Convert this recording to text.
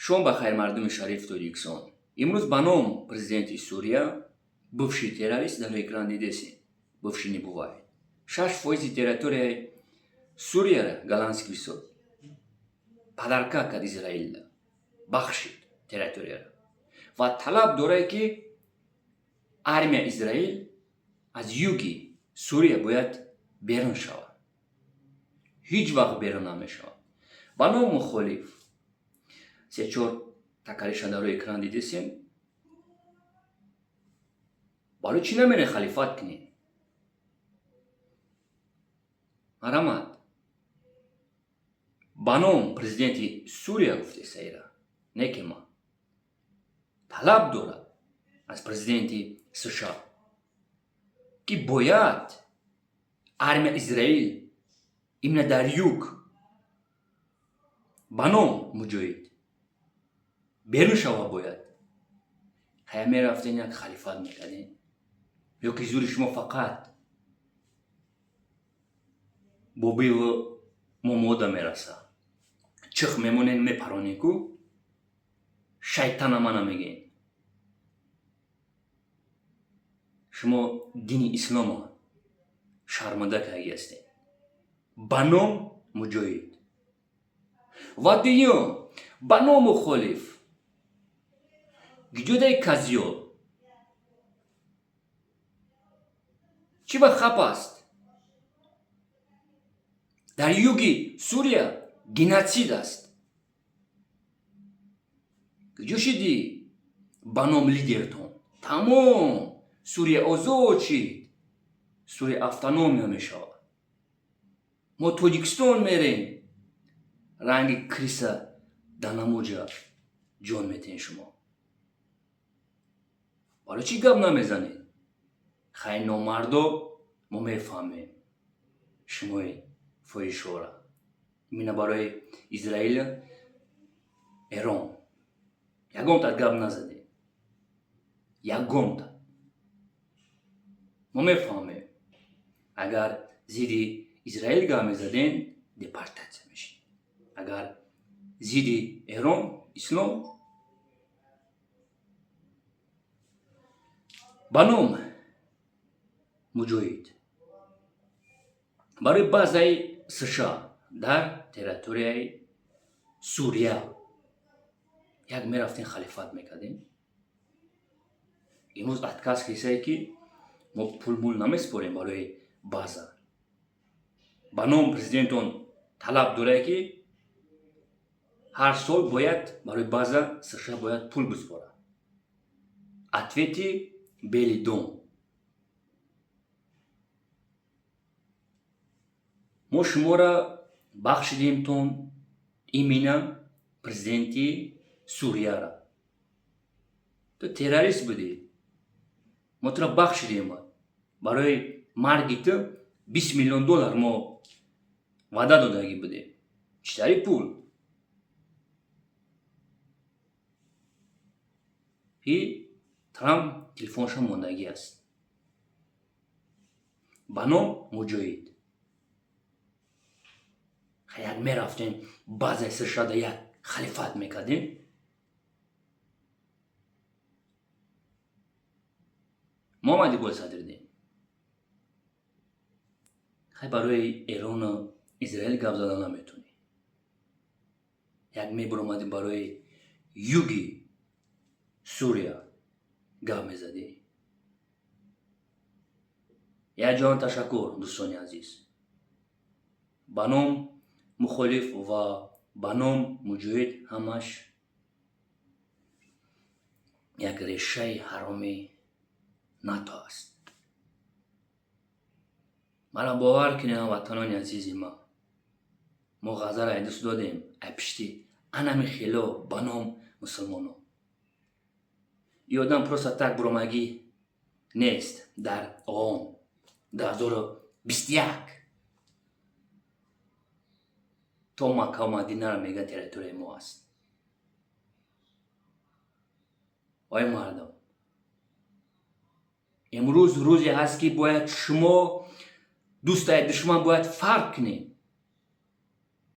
Шом ба хайр, мардуми шариф Тоҷикистон. Имрӯз ба ном президенти Сурия, бывший террорист, дар экран дидесем, бывший не бывает. 6 фоизи территорияи Сурияра, Голанский высот, подарка кард Израилда, бахшид территорияра ва талаб дорад, ки армия Израил аз юги Сурия бояд берун шавад. Ҳеҷ вақт берун намешавад. Ба ном мухолиф се-чор такалиша дар рӯи экран дидесем. Барои чӣ намерен халифат кунем? Марамат, ба ном президенти Сурия гуфтесаира не ки ман талаб дорад аз президенти США, ки бояд армия Израил именно дар юг, ба ном муҷоҳид, берун шава бояд. Ҳая, мерафтен, як халифат мекардем, ё ки зури шумо фақат бобиву момода мераса, чих мемонен, мепаронен ку шайтана мана мегӯен. Шумо дини ислома шарманда кардаги ҳастем, ба ном муҷоҳид. Ва дуюм, ба ном мухолиф, гиҷодаи казиёл чӣ ба хап аст? Дар юги Сурия геноцид аст. Куҷо шидӣ, ба ном лидертон? Тамом, Сурия озод шид, Сурия автономия мешавад, мо Тоҷикистон мерем. Ранги крыса данамуҷа ҷон метиҳен. Шумо барои чӣ гап намезанед? Хай, номардо, мо мефаҳмем шумои фоҳишора. Именно барои Израил, Эрон ягонта гап назадем, ягонта. Мо мефаҳмем, агар зидди Израил гап мезадем, депортатсия мешид, агар зидди Эрон, ислом. Ба ном муҷоҳид, барои базаи США дар территорияи Сурия як мерафтем, халифат мекардем. Имрӯз отказ кисае, ки мо пулмул намеспорем барои база. Ба ном президентон талаб дорад, ки ҳар сол бояд барои база США бояд пул биспорад. Ответи Белый дом: мо шуморо бахшидемтон, именно президенти Сурияра. Ту террорист будӣ, мо туро бахшидем. Барои марги ту 20 миллион доллар мо ваъда додагӣ будем. Чӣ тари пул и Трамп телефонша мондагӣ аст. Ба ном муҷоҳид, як мерафтем, базаи США-да як халифат мекардем. Мо омадӣ бо Садриддин. Хай, барои Эрону Израил гап зада наметонӣ, як мебуромадӣ, барои юги Сурия гап мезадӣ. Як ҷон ташаккур, дӯстони азиз. Ба ном мухолиф ва ба ном муҷоҳид ҳамаш як решаи ҳароми НАТО аст. Мара бовар кунед, ҳамватанони азизи ман, мо Ғаззаро дӯст додем ай пишти анами хело ба ном мусулмоно. И одам просто так буромагӣ нест. Дар он 2021 то Маккаву Мадинаро мега территорияи мо аст. Ой мардум, имрӯз рӯзе ҳаст, ки бояд шумо дӯстаи душман бояд фарқ кунед.